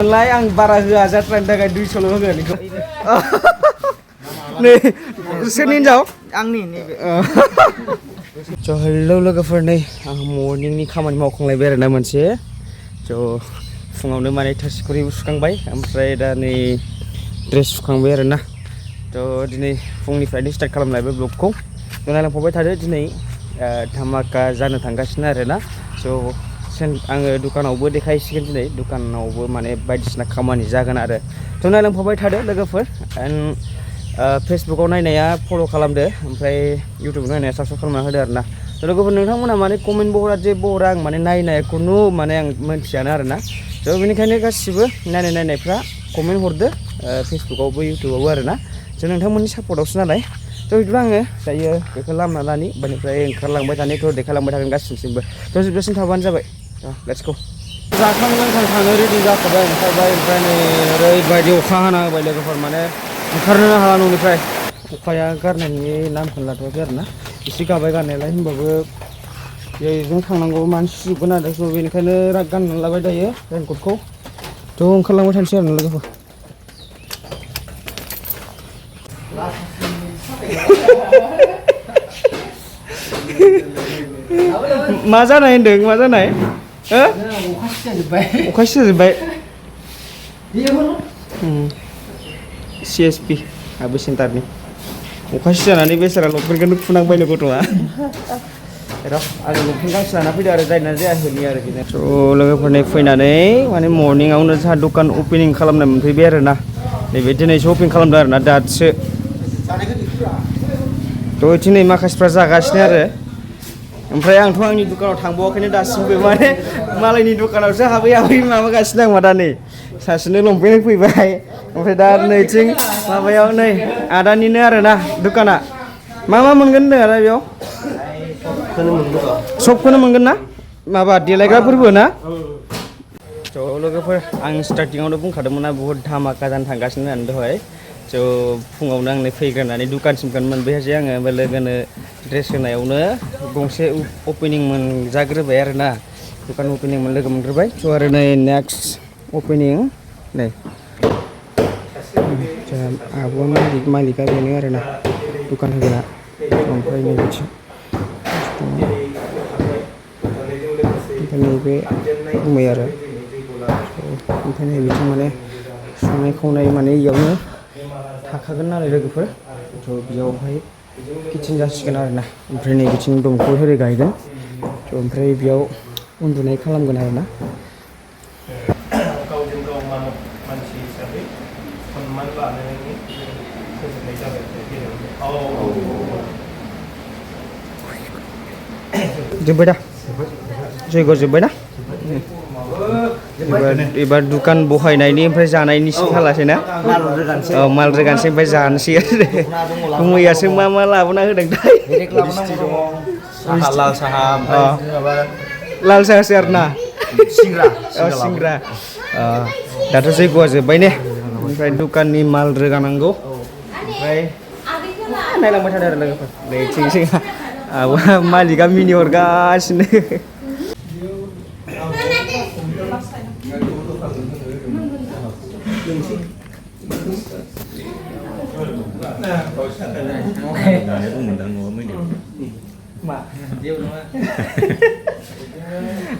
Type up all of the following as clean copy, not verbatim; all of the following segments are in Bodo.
लाय आं बारा होआ जात्रानि थाखाय 200 होगोन बेखौ नै सोरनि हिनजाव आंनि नैबे स' हेलौ लोगोफोर नै आं मर्निंनि खामानि मावखांलायबाय आरोना मोनसे स' फुङावनो माने थोरसि खुरैबो सुखांबाय ओमफ्राय दा नै ड्रेस सुखांबाय आरोना थ' दिनै फुंनिफ्रायनो स्टार्ट खालामलायबाय ब्लगखौ नायलांफाबाय थादो दिनै धामाका जानो थांगासिनो आरोना स' आङो दुकानावबो देखायसिगोन दिनै दुकानावबो माने बायदिसिना खामानि जागोन आरो थ' नायलांफाबाय थादो लोगोफोर एन्ड फेसबुकाव नायनाया फल' खालामदो ओमफ्राय इउटुबाव नायनाया साबसक्राइब खालामना होदो आरोना थ' लोगोफोर नोंथांमोना माने कमेन्ट बहरा जे बहरा आं माने नायनाय खुनु माने आं मोनथियानो आरोना थ' बेनिखायनो गासिबो नायनायफ्रा कमेन्ट हरदो फेसबुकावबो इउटुबावबो आरोना थ' नोंथांमोननि सापर्टआवसो नालाय थ' बिदिब्ला आङो दायो बेखौ लामना लानि बेनिफ्राय ओंखारलांबाय थानायथ' देखायलांबाय थागोन गासिबसिमबो थ' जोबजासिम थाबानो जाबाय लेट्स गो जाखां लोंखां थांनो रेडि जाखाबाय ओंखारबाय ओमफ्राय नै ओरैबायदि अखा हाना होबाय लोगोफोर माने ओंखारनोनो हाला न'निफ्राय अखाया गारनायनि नामखौनो लाथ'वाखै आरोना एसे गाबाय गारनायालाय होमबाबो बेजों थांनांगौ मानसि सुगोन आरो स' बेनिखायनो गाननानै लाबाय दायो रेनकटखौ थ' ओंखारलांबाय थानोसै आरोना लोगोफोर मा जानाय होनदों मा जानाय अखा सिजाजोब्बाय CSP आबो सेन्टारनि अखा सिजानानै बेसारा लंपेन्टखौनो खुनांबायनो गथ'आ आङो लंपेन्ट गांसे लाना फैदो आरो जायना जायाखैनि आरो बेनो स' लोगोफोरनि फैनानै माने मर्निंआवनो जोंहा दखान अपेनिं खालामनाय मोनफैबाय आरोना नैबे दिनैसो अपेन खालामदों आरोना दासो थ' दिनै माखासेफ्रा जागासिनो आरो ओमफ्राय आंथ' आंनि दखानाव थांबावाखैनो दासिमबो माने मालायनि दखानावसो हाबै माबागासिनो आं मा दा नै सासेनो लंपेन्ट फैबाय ओमफ्राय दा नैथिं माबायाव नै आदानिनो आरोना दखाना मा मोनगोन होनदों आदा बेयाव सबखौनो मोनगोन ना माबा देलायग्राफोरबो ना थ' लोगोफोर आं स्टार्टिङावनो बुंखादोंमोन ना बुहुत धामाका जानो थांगासिनो होननानै दहाय स' फुङावनो आंनो फैग्रोनानै दुखानसिमखौनो मोनबोयासै आङो ओमफ्राय लोगोनो ड्रेस होनायावनो गंसे अपेनिं मोनजाग्रोबाय आरोना दुखान अपेनिं लोगो मोनग्रोबाय स' आरो नै नेक्स्ट अपेनिं नै आब'आ मालिका बेनो आरोना दुखान होग्रा ओमफ्राय नै बिथिं नैबे बुंबाय आरो ओमफ्राय नै बिथिं माने संनाय खावनाय माने इयावनो थाखागोन नालाय लोगोफोर थ' बेयावहाय किटचेन जासिगोन आरोना ओमफ्राय नै बिथिं दंखल होरि गायगोन थ' ओमफ्राय बेयाव उन्दुनाय खालामगोन आरोना गावजों गाव मानसि हिसाबै सनमान लानायनि फोजोबनाय जाबाय जोब्बाय दा जयग' जोब्बाय ना एबार दुखान बहायनायनि ओमफ्राय जानायनिसो खालासै ना माल रोगानोसै ओमफ्राय जानोसै आरो मैयासो मा लाबोना होदों थाय लाल साहासो आरो ना सिंग्रा दाथ' जयग'आ जोब्बाय ने ओमफ्राय दुखाननि माल रोगानांगौ ओमफ्राय नायलांबाय थादों आरो लोगोफोर नैथिंसै आब'आ मालिकआ मिनि हरगासिनो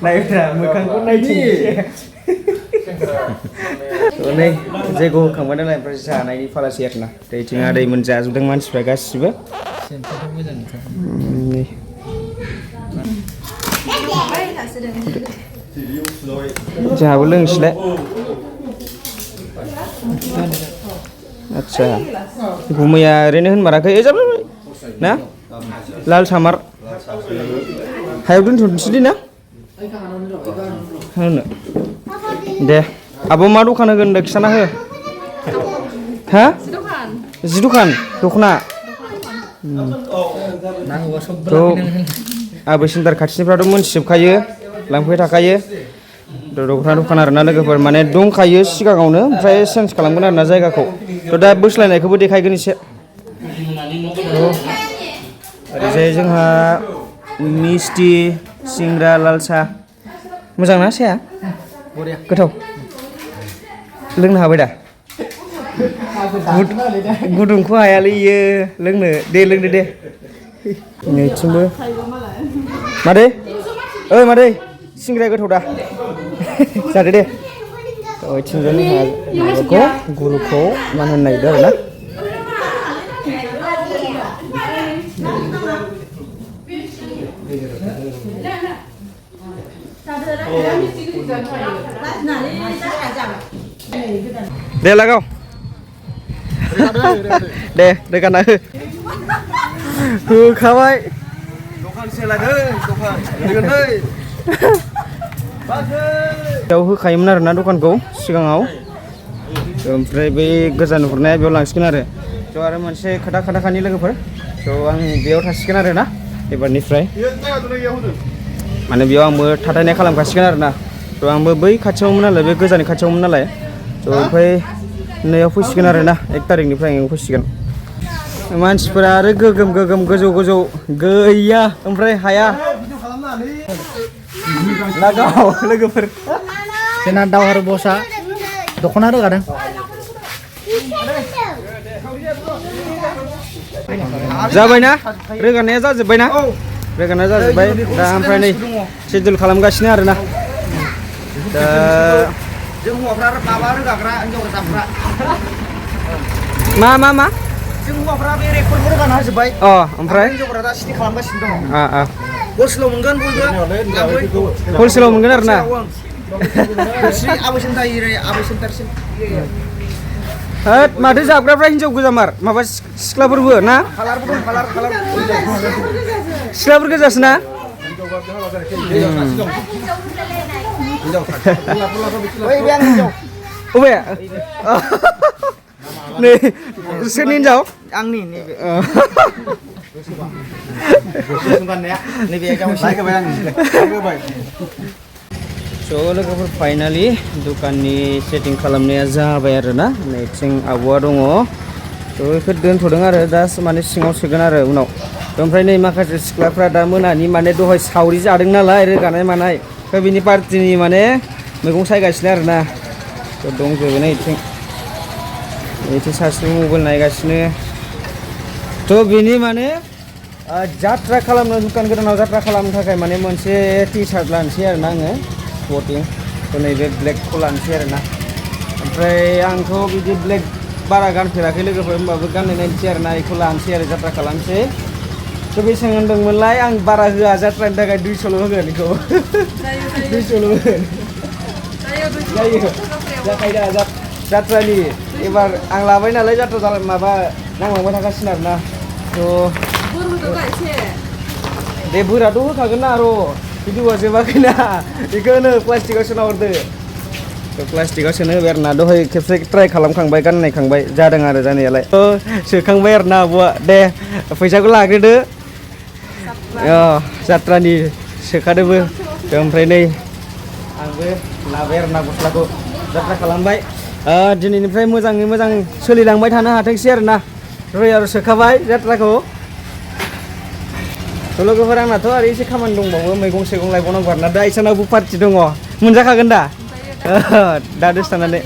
नायब्रा मोखांखौ नायथिंसै नै जयग' होखांबाय नालाय ओमफ्राय जानायनि फालासै आरोना दैथिं आदैमोन जाजोबदों मानसिफ्रा गासिबो जोंहाबो लोंसैलाय आदसा मैया ओरैनो होनमाराखै ना लाल सामार हायाव दोनथ'नोसै दे ना होनो दे आब' मा दखान होगोन होनदों खिथाना हो हा जि दखान दख'ना आबै सेन्टार खाथिनिफ्राथ' मोनथिजोबखायो लांफैबाय थाखायो दख'ना आरोना लोगोफोर माने दंखायो सिगाङावनो ओमफ्राय चेन्ज खालामगोन आरोना जायगाखौ थ' दा बोस्लायनायखौबो देखायगोन एसे ओरैजाय जोंहा मिस्टि सिंग्रा लाल साहा मोजां ना साया गोथाव लोंनो हाबाय दा गुदुंखौ हायालै इयो लोंनो दे लोंदो दे नैथिंबो मादै ओइ मादै सिंग्राया गोथाव दा जादो दे ओइथिंजाय माबाखौ गुरुखौ मान होनो नागिरदों आरोना दे लगाव दे रोगाना होखाबाय दखान सेलादों दखान बेयाव होखायोमोन आरोना दखानखौ सिगाङाव ओमफ्राय बै गोजान हरनाया बेयाव लांसिगोन आरो थ' आरो मोनसे खोथाखानि लोगोफोर थ' आं बेयाव थासिगोन आरोना एबारनिफ्राय माने बेयाव आंबो थाथायनाय खालामखासिगोन आरोना थ' आंबो बै खाथियावमोन नालाय बे गोजाननि खाथियावमोन नालाय थ' ओमफ्राय नैयाव फैसिगोन आरोना 1 तारिखनिफ्राय आं फैसिगोन मानसिफोरा आरो गोगोम गोजौ गैया ओमफ्राय हाया लागाव लोगोफोर जोंना दावहारु बसआ दख'ना रोगादों जाबायना रोगानाया जाजोब्बायना रोगानाया जाजोब्बाय दा ओमफ्राय नै सेडुल खालामगासिनो आरोना दा जों हौवाफ्रा माबा रोगाग्रा हिनजावफ्रा जाफ्रा मा जों हौवाफ्रा बे रेकर्डखौ रोगाना होजोब्बाय ओमफ्राय हिनजावफ्रा दा सिटि खालामगासिनो दङ हलसेलाव मोनगोन बयबो हलसेलाव मोनगोन आरोना आबै सेन्टारसिम होद माथो जाग्राफ्रा हिनजाव गोजामार माबा सिख्लाफोरबो ना कालारबो दं कालार सिख्लाफोर गोजासो ना अबे नै सोरनि हिनजाव आंनि नैबे स' लोगोफोर फाइनालि दुखाननि सेटिं खालामनाया जाबाय आरोना नैथिं आब'आ दङ थ' बेखौ दोनथ'दों आरो दा माने सिङाव सोगोन आरो उनाव ओमफ्राय नै माखासे सिख्लाफ्रा दा मोनानि माने दहाय सावरि जादों नालाय रोगानाय मानाय ओमफ्राय बिनि पार्टिनि माने मैगं सायगासिनो आरोना थ' दंजोबो नैथिं सासे मबाइल नायगासिनो थ' बेनि माने जात्रा खालामनो दुखान गोदानाव जात्रा खालामनो थाखाय माने मोनसे टि सार्ट लानोसै आरोना आङो स्पर्टिं थ' नैबे ब्लेकखौ लानोसै आरोना ओमफ्राय आंथ' बिदि ब्लेक बारा गानफेराखै लोगोफोर होमबाबो गाननाय नायनोसै आरोना बेखौ लानोसै आरो जात्रा खालामनोसै थ' बेसेबां होनदोंमोनलाय आं बारा होआ जात्रानि थाखाय 200ल' होगोन बेखौ 200ल' होगोन जायो जाखायो दा जात्रानि एबार आं लाबाय नालाय जात्रा माबा नांलांबाय थागासिनो आरोना थ' दे बोराथ' होखागोन ना र' भिडिअआ जोबाखैना बेखौ होनो प्लास्टिकआव सोना हरदो थ' प्लास्टिकआव सोनो होबाय आरोना दहाय खेबसे ट्राइ खालामखांबाय गाननायखांबाय जादों आरो जानायालाय थ' सोखांबाय आरोना आब'आ दे फैसाखौ लाग्रोदो जात्रानि सोखादोबो ओमफ्राय नै आंबो लाबाय आरोना गस्लाखौ जात्रा खालामबाय दिनैनिफ्राय मोजाङै मोजां सोलिलांबाय थानो हाथोंसै आरोना दहाय आरो सोखाबाय जात्राखौ थ' लोगोफोर आंनाथ' आरो एसे खामानि दंबावो मैगं सैगं लायबावनांगौ आरोना दा इसोरनावबो पार्टि दङ मोनजाखागोन दा दा दसे थानानै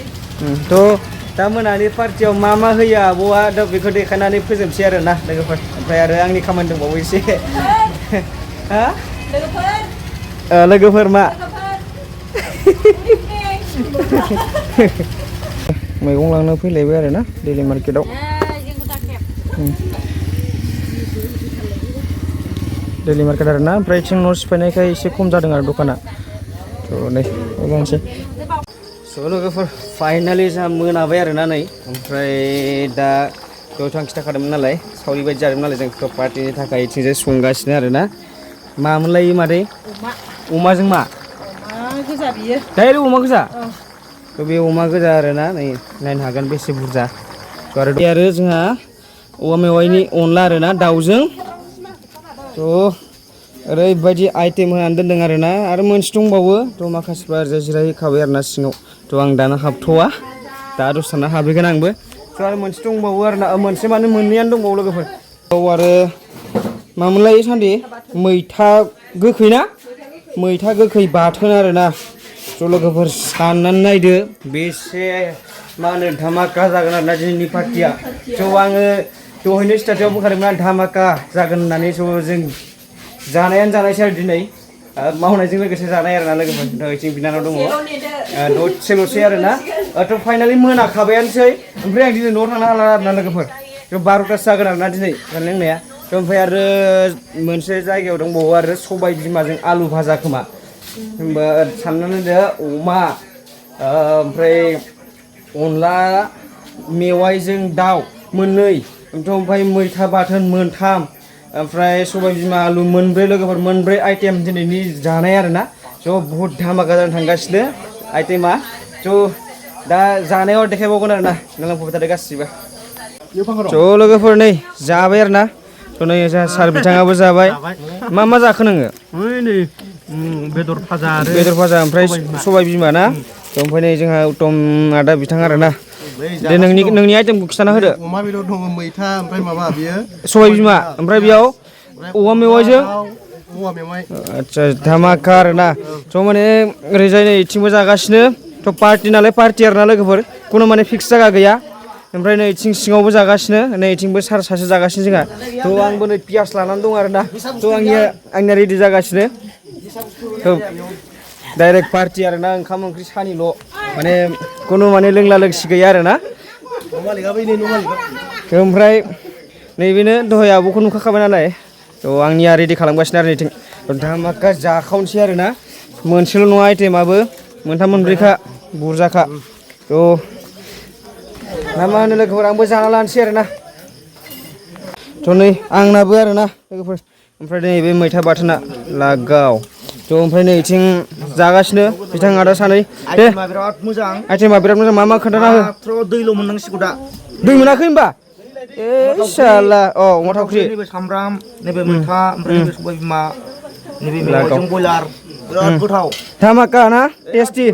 थ' दा मोनानि पार्टियाव मा होयो आब'आ दा बेखौ देखायनानै फोजोबसै आरोना लोगोफोर ओमफ्राय आरो आंनि खामानि दंबावो एसे लोगोफोर मा मैगं लांनो फैलायबाय आरोना डेलि मार्केटाव डेलि मार्केट आरोना ओमफ्राय थिं न' सिफायनायखाय एसे खम जादों आरो दखाना थ' नै लांसै स' लोगोफोर फाइनालि जोंहा मोनाबाय आरोना नै ओमफ्राय दा दहायथ' आं खिथाखादोंमोन नालाय सावरि बायदि जादोंमोन नालाय जों पार्टिनि थाखाय इथिंजाय संगासिनो आरोना मामोनलाय मादै अमाजों मा गोजा बियो डाइरेक्ट अमा गोजा थ' बे अमा गोजा आरोना नै नायनो हागोन बेसे बुरजा थ' आरो जोंहा औवा मेवाइनि अनला आरोना दाउजों थ' ओरैबायदि आइटेम होनानै दोनदों आरोना आरो मोनसे दंबावो थ' माखासेफ्रा जिरायहैखाबाय आरोना सिङाव थ' आं दाना हाबथ'वा दा दसेना हाबहैगोन आंबो थ' आरो मोनसे दंबावो आरोना मोनसे माने मोननैयानो दंबावो लोगोफोर औ आरो मामोनलाय सान्दि मैथा गोखै ना मैथा गोखै बाथोन आरोना ज' लोगोफोर साननानै नायदो बेसे मा होनो धामाका जागोन आरोना दिनैनि पार्टिया स' आङो दहायनो स्टार्टिंआव बुंखादोंमोन धामाका जागोन होननानै स' जों जानायानो जानायसै आरो दिनै मावनायजों लोगोसे जानाय आरोना लोगोफोर ओइथिं बिनानाव दङ दसेल'सै आरोना थ' फाइनालि मोनाखाबायानोसै ओमफ्राय आं दिनै न'आव थांनो हाला आरोना लोगोफोर थ' 12थासो जागोन आरोना दिनै जानाय लोंनाया थ' ओमफ्राय आरो मोनसे जायगायाव दंबावो आरो सबाय बिमाजों आलु भाजा खोमा होमबा साननानै दो अमा ओमफ्राय अनला मेवाइजों दाउ मोननै ओमफ्राय मैथा बाथोन मोनथाम ओमफ्राय सबाय बिमा आलु मोनब्रै लोगोफोर मोनब्रै आइटेम दिनैनि जानाय आरोना स' बहुद धामाका जानो थांगासिनो आइटेमा स' दा जानायाव देखायबावगोन आरोना नोंलांफैबाय थादो गासिबो स' लोगोफोर नै जाबाय आरोना थ' नै जोंहा सार बिथाङाबो जाबाय मा जाखो नोङो बेदर भाजा ओमफ्राय सबाय बिमा ना ओमफ्राय नै जोंहा उत्तम आदा बिथां आरोना दे नोंनि आइटेमखौ खिथाना होदो अमा बेदर दङ मैथा ओमफ्राय माबा बियो सबाय बिमा ओमफ्राय बेयाव औवा मेवाइजों औवा मेवाइ आदसा धामाका आरोना थ' माने ओरैजाय नै इथिंबो जागासिनो थ' पार्टि नालाय पार्टि आरोना लोगोफोर खुनु माने फिक्स जायगा गैया ओमफ्राय नै इथिं सिङावबो जागासिनो नै इथिंबो सासे जागासिनो जोंहा थ' आंबो नै पियास लानानै दं आरोना थ' आंनिया रेडि जागासिनो थ' डाइरेक्ट पार्टि आरोना ओंखाम ओंख्रि सानिल' माने खुनु माने लोंला लोंसि गैया आरोना ओमफ्राय नैबेनो दहाय आब'खौ नुखाबाय नालाय थ' आंनिया रेडि खालामगासिनो आरो नैथिं धामाका जाखावनोसै आरोना मोनसेल' नङा आइटेमाबो मोनथाम मोनब्रैखा बुरजाखा थ' मा होनो लोगोफोर आंबो जाना लानोसै आरोना थ' नै आंनाबो आरोना लोगोफोर ओमफ्राय नैबे मैथा बाथोना लागाव थ' ओमफ्राय नै इथिं जागासिनो बिथां आदा सानै दे बिराद मोजां आइटेमा बिराद मोजां मा खोन्थाना हो माथ्र दैल' मोननांसिगौ दा दै मोनाखै होनबा ए साला अमा थावख्रि नैबे सामब्राम नैबे मैथा ओमफ्राय नैबे सबाय बिमा नैबे मेवाइजों बयलार बिराद गोथाव धामाका ना टेस्टि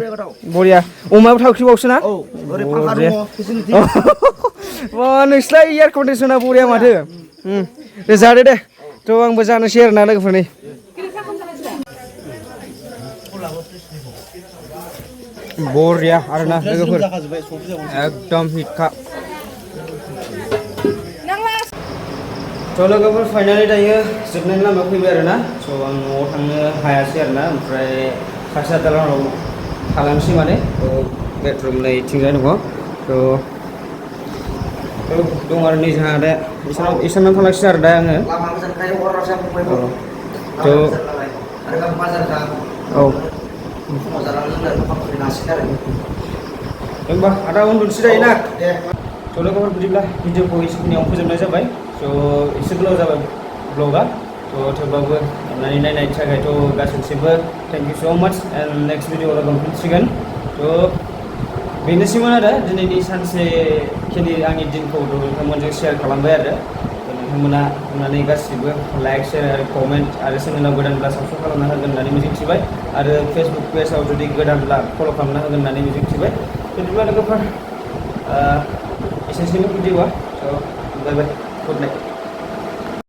बरिया अमायाबो थावख्रिबावसो ना औ ओरै फांखा दङ फेसिलिटि नोंसोरलाय एयार कन्डिसना बरिया माथो दे जादो दे थ' आंबो जानोसै आरोना लोगोफोर नै बरिया आरोना लोगोफोर एकदम हिटखा थ' लोगोफोर फाइनालि दायो जोबनायनि लामायाव फैबाय आरोना स' आं न'आव थांनो हायासै आरोना ओमफ्राय सासे आदानाव थालांसै माने बेडरुम नै इथिंजाय दङ थ' दं आरो नै जोंहा दा इसोरनाव थांलांसिन आरो दा आङो औ होनबा आदा उन्दुनोसै दायो ना थ' लोगोफोर बिदिब्ला भिडिअखौ एसेखिनियाव फोजोबनाय जाबाय स' एसे गोलाव जाबाय ब्लगा थ' थेवब्लाबो अननानै नायनायनि थाखायथ' गासैनिसिमबो थेंक इउ स' माच एन्ड नेक्स्ट भिडिअआव लोगो मोनफिनसिगोन थ' बेनोसैमोन आरो दिनैनि सानसेखिनि आंनि दिनखौ नोंथांमोनजों शेयार खालामबाय आरो नोंथांमोना अननानै गासिबो लाइक शेयार आरो कमेन्ट आरो चेनेलाव गोदानब्ला साबस्क्राइब खालामना होगोन होननानै मिजिंथिबाय आरो फेसबुक पेजाव जुदि गोदानब्ला फल' खालामना होगोन होननानै मिजिंथिबाय बिदिब्ला लोगोफोर एसेनोसैमोन भिडिअआ स' बाय बाय गुड नाइट